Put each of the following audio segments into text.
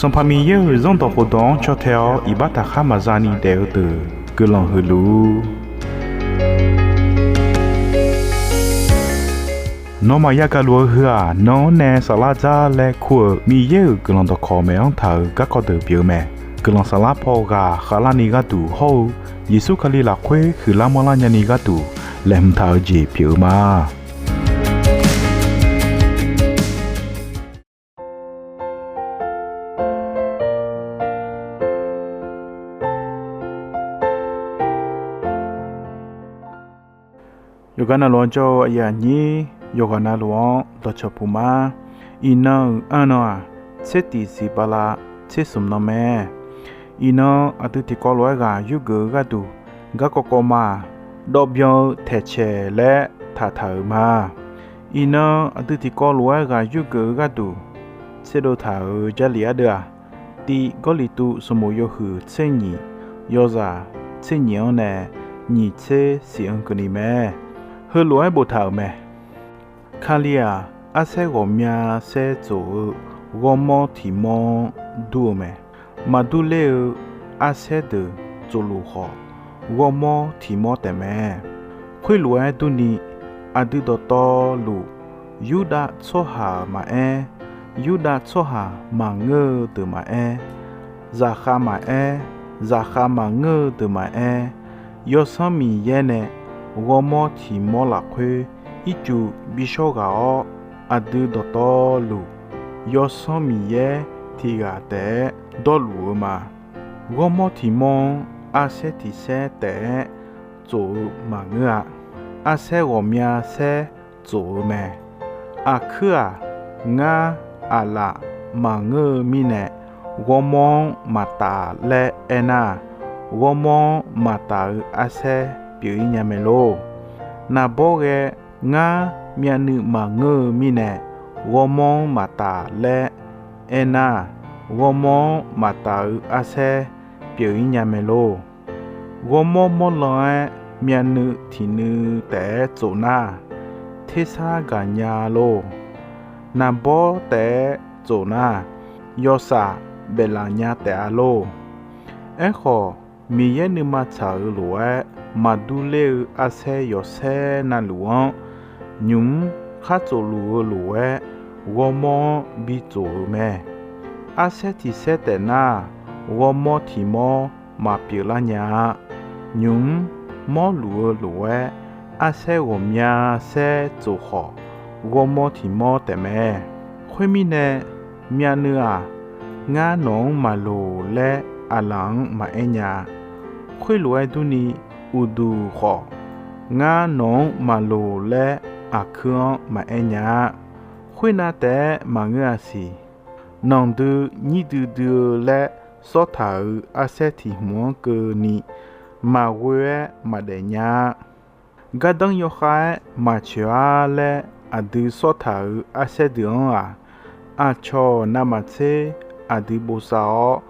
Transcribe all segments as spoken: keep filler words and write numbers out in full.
Sanqpaq Miqyaer-euq Zanrdawq khofdawq-anr caw tae-awr iqbax taqkhar maqza ni daef-eu deuq guiqlanq huiq luf-ur. Nawmaf yagaq luf-eu heu-aq, nan-anr nae saflar dzar laer kur-euq Miqyaer-euq guiqlanq dawqkawq maeq-anr taq-euq garkawv deuq pyeuf-eu mae. Guiqlanq saflar paw ghaq khavlarni gharduq hawr-eu Yeqsur Kali lafkhoer huiqlar manrlar nyani gharduq laeqhmq taq-eu jeq pyeuf-eu ma. Yawqghaq navluf-anr jawr-eu aqyuif aqnyir, yawqghaq navluf-anr dawqcawq puq ma. Iqnan-euq arnan-aq, tser tiq siq bala tser smq nan mae. Iqnan aqdui tiqkawv lof-aer ghaq yurgeuf-eu gharduq, garkawv kawv ma-aq, dawvbyan-eu taeqcaeq laer taqtaq-euq ma. Iqnan aqdui tiqkawv lof-aer ghaq yurgeuf-eu gharduq tserdov taq-euq Jarlif ardeuv-aq, Tiv Gawrliqtu sanqbof yawhuiq tser nyiq, yawzaq tser nyiq-anr nae nyiq tser siq-anr keuvni mae. Heulof-aer boftaq-euq mae. Kali-aq, arsaer ghawqmya saer tsof-eu ghawrmawr tiq mawr-anr dur-eu mae. Maqdur ler-eu arsaer deuq tsof luf khawf, ghawrmawr tiq mawr taef mae. Khoerlof-aer durni, aqdui dawqtawvluf, Yurdav tsawrhaq maqaer, Yurdav tsawrhaq maqngeur-eu deuq maqaer, zaqkhav maqaer, zaqkhav maqngeur-eu deuq maqaer, Yawsanr Miqyaer nae ghawrmawr tiq mawr lafkhoer ircuf bishawr ghaq-awr, aqdui dawqtawvluf, Yawsanr Miqyaer tiq ghaq taef-aer dawrluf-eu ma. Ghawrmawr tiq mawr-anr arsaer tiq saer taef-aer tsof-eu maqngeur-a. Arsaer ghawqmya saer tsof-eu mae. Aqkuir-aq, ngar aqlaf maqngeur-eu mirnae, ghawrmawr-anr maqtaf laer aernar, ghawrmawr-anr maqtaf-eu arsaer pyeuf-ir nya mae lor. Naqbawr ghae ngar myavnuiv maqngeur-eu mirnae, ghawrmawr-anr maqtaf laer aernar, ghawrmawr-anr maqtaf-eu arsaer pyeuf-ir nya mae lor. Ghawrmawr mawr lan-aer myavnuiv tiq nuiv taef-aer tsof nar, tersar gaqnya lor. Naqbawr taef-aer tsof nar, yawshaf baeflaf nya taef-a lor. Aerkhawf, Miqyaer nuima tsaq-euq lof-aer maqdur ler-eu arsaer yawqsaer navluf-anr, nymq-mr khar tsof luf-eu lof-aer, ghawrmawr-anr bi tsof-euq mae. Arsaer tiq saer taef nar, ghawrmawr tiq mawr maqpyeuf lar nya-a. Nymq-mr mawrluf-eu lof-aer, arsaer ghawqmya saer tsof khawf, ghawrmawr tiq mawr taef mae. Khoermirnae, myavnuiv-aq, ngar nawq-anr maqloq laer aqlaf-anr maqaer nya-a. Khoerlof-aer durni, uqduq khawf, ngar nawq-anr maqloq laer aqkuir-anr maqaer nya-a. Khoernav taef-aer maqngeur-a siq. Nanqdui nyir duidui-eu laer sawrtaq-euq arsaer tiq hmq-anr keuvni, maqghoe-aer maqdaef nya-a. Gardanr yawkhav-aer maqcoeq-ar laer aqdui sawrtaq-euq arsaer deuq-anr-aq, aqcawq navmaqtser aqdui bosav-awr,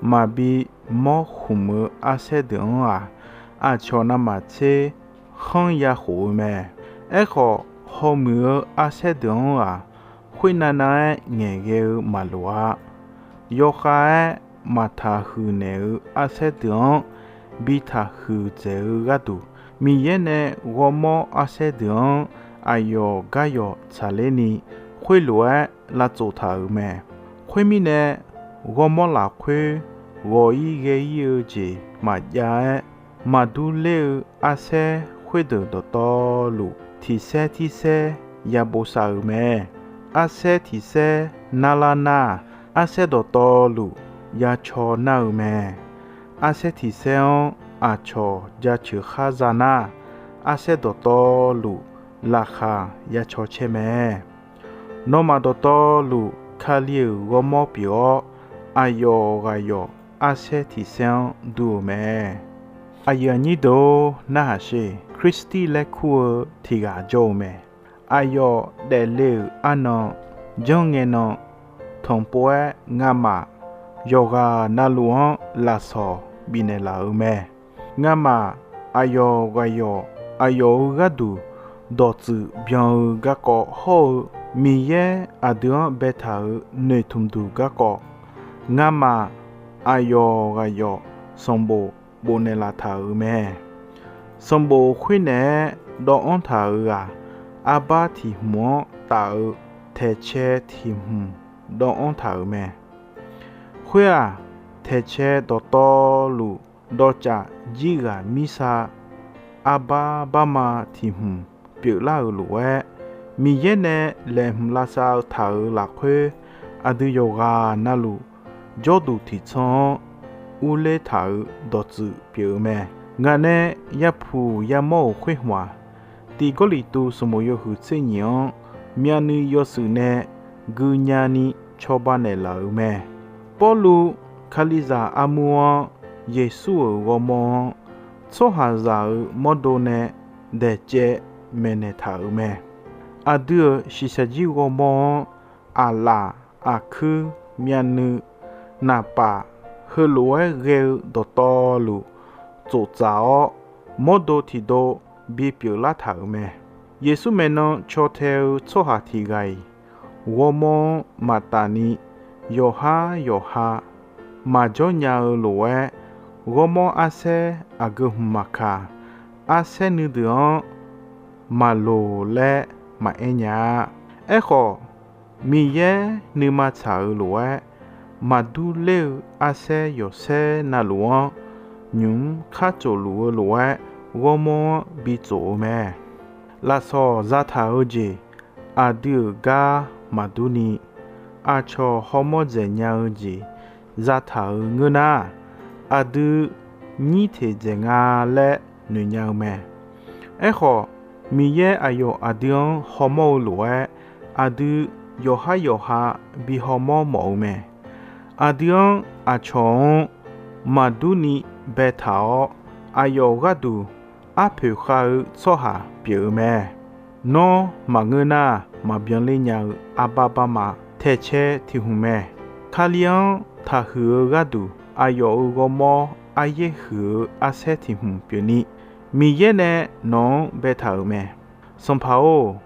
maqbi mawr khmq-eu arsaer deuq-anr-aq, aqcawq navmaqtser khanr ya khof-eu mae. Aerkhawf, hawmuiq-eu arsaer deuq-anr-aq, khoernav nav-aer ngaeqghae-eu maqloq-a. Yawkhav-aer maqtaq huiq naeq-eu arsaer deuq-anr bi taqhuiq dzaeq-eu gharduq, Miqyaer nae ghawrmawr arsaer deuq-anr aqyawf gar yawq tsaqler ni, khoerlof-aer lavtsof taq-euq mae. Khoermirnae, ghawrmawr lafkhoer ghawq-ir ghae-ir-eu jeq maqjav-aer, maqdur ler-eu arsaer khoerdeuq dawqtawvluf tiq saer tir saer ya bosav-euq mae. Arsaer tiq saer narlar nar, arsaer dawqtawvluf ya caw nar-eu mae. Arsaer tiq saer-anr aqcawq jaceuq khar za nar, arsaer dawqtawvluf laqkhaq ya caw caer mae. Nawmaf dawqtawvluf Kali-euq ghawrmawr pyeuf-awr, aqyawf ghaq yawf arsaer tiq saer-anr dur-euq mae. Aqyuif aqnyir deuq-or, narhaq sher. Krirstir laer kur-eu tiq ghaq jawr-eu mae. Aqyawf daefle-euq arnan, janrngae nan, tanqpov-aer ngamaf yawqghaq navluf-anr lafsawq bifnaeq laf-euq mae. Ngamaf aqyawf ghaq yawf aqyawf-euq gharduq dawqtsuif byan-eu garkawv hawr-eu, Miqyaer aqdui-anr baetaq-euq noeqtmq duq garkawv, Ngamaf aqyawf ghaq yawf sanqbof bofnaeq laf taq-euq mae. Sanqbof khoernaeq-aer dawv-anr taq-euq ghaq, arbar tiq hmq-anr taf-eu taeqcae tiq hmq dawv-anr taq-euq mae. Khoer-aq, taeqcae dawqtawvluf dawqcaf jir ghaq mirsav arbar barma tiq hmq pyeuflar-euq lof-aer, Miqyaer nae laeqhmq lavsav taq-euq lafkhoer, aqdui yawqghaq navluf jawrduq tiqtsanr-anr urler taq-euq dawqtsuif pyeuf-eu mae. Ngaq nae yapuq yamawr-euq khoer hmq-aq, tiq Gawrliqtu sanqbof yawhuiq tser nyiq-anr myavnuiv yawshuif nae guinya ni cawba naeqlaf-euq mae. Pawrluv Kalizaq armur-anr, Yeqsur-euq ghawrmawr-anr, tsawrhaqzaq-euq mawrdo nae daeqcaev maeqnaeq taq-euq mae. Aqdui-euq shiqshaq jir ghawrmawr-anr, aqlaf, aqkuir, myavnuiv, naqpaf, heulof-aer ghae-eu dawqtawvluf tsoftsaf-awr, mawrdo tiqdov bipyeuf lartaq-euq mae. Yeqsur maeqnan caw tae-eu tsawrhaq tiq ghaq-iq ghawrmawr-anr maqtaf ni, yawqhar yawqha maqjawr nya-eu lof-aer, ghawrmawr arsaer aqgeu hmq maqkaq, arsaer nuideuq-anr maqloq laer maqaer nya-a. Aerkhawf, Miqyaer nuima tsaq-euq lof-aer, maqdur ler-eu arsaer yawqsaer navluf-anr nymq-mr khartsof luf-eu lof-aer, ghawrmawr-anr bitsof-eu mae. Lafsawq zataq-eu jeq aqdui-euq gar maqdur ni, aqcawq hawmawr dzaeq nya-eu jeq zataq-euq ngeur nar, aqdui nyir teq dzaeq nga laer noeqnya-eu mae. Aerkhawf, Miqyaer aqyawf aqdui-anr hawmawr-eu lof-aer, aqdui yawqhar yawqha bi hawmawr mawf-eu mae. Aqdui-anr aqcawq-anr maqdur ni baetaq-awr, aqyawf gharduq arpoeq khav-eu tsawrhaq pyeuf-eu mae. Nawr maqngeur nar, maqbyan ler nya-eu arbar barma taeqcae tiq hmq mae. Kali-anr taqhuiq-eu gharduq, aqyawf-euq ghawrmawr aryaer huiq-eu arsaer tiq hmq pyeufni, Miqyaer nae nawq-anr baetaq-euq mae. Sanqpaq-or,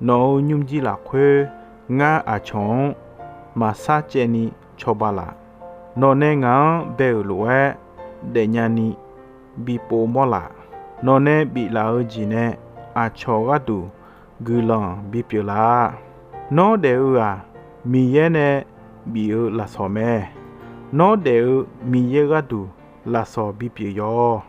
nawq-euq nymrjir lafkhoer ngar aqcawq-anr maqsar caev ni cawba laf. Nawq nae ngaq-anr bae-euq lof-aer daefnya ni bipov mawr laf. Nawq nae biflaf-eu jeq nae aqcawq gharduq guiqlanq bipyeuf laf. Nawr daef-eu-aq, Miqyaer nae bif-eu lafsawq mae. Nawr daef-eu Miqyaer gharduq lafsawq bipyeuf yawq.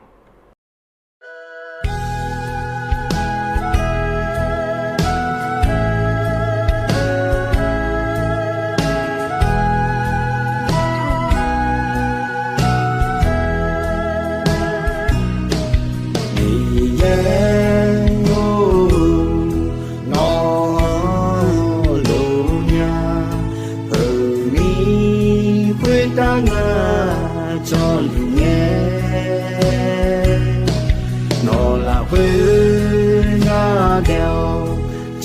Miqyaer-or, nawq-anr lof nya, heuni khoertav ngar cawluf ngae, nawq lafkhoer ngar daef-awr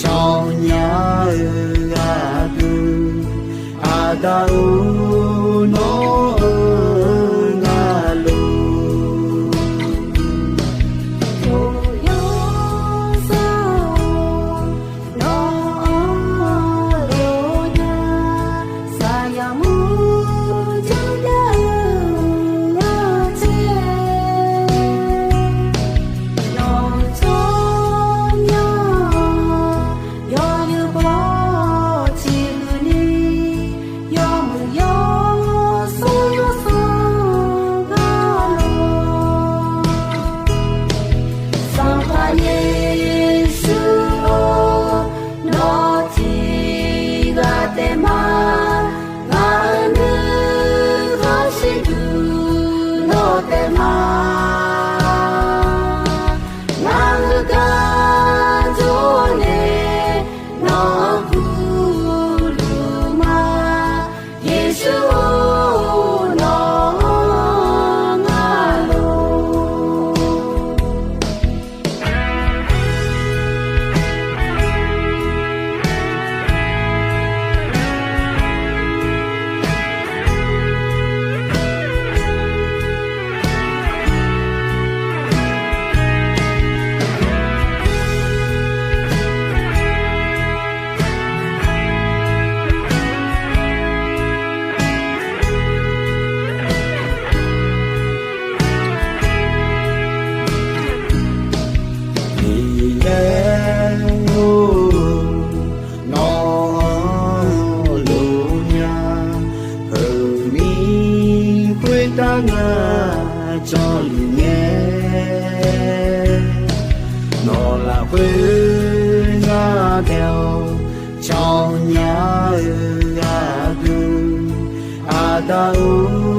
cawnya-eu gharduq, Aqda-or, nawr-eu ngar lof. Yawqyawq sar-or, nawq-anr lof nya, saqyaq mur janrjav-eu gharduq, nawq-anr cawnya-awr, yawzeu baw tiqhuiq ni, yawmuiq yawsanr yawsanr gar lof. Sanqpaq Yeqsur-or, nawr tiqghaq taef ma, ngaq-euq nuikhanr shirduq nawr taef ma. Ngaq-euq gaq jawr nae nawq-anr gurluf ma, Yeqsur-or, nawq-anr ngar lof. Aqyawf-euq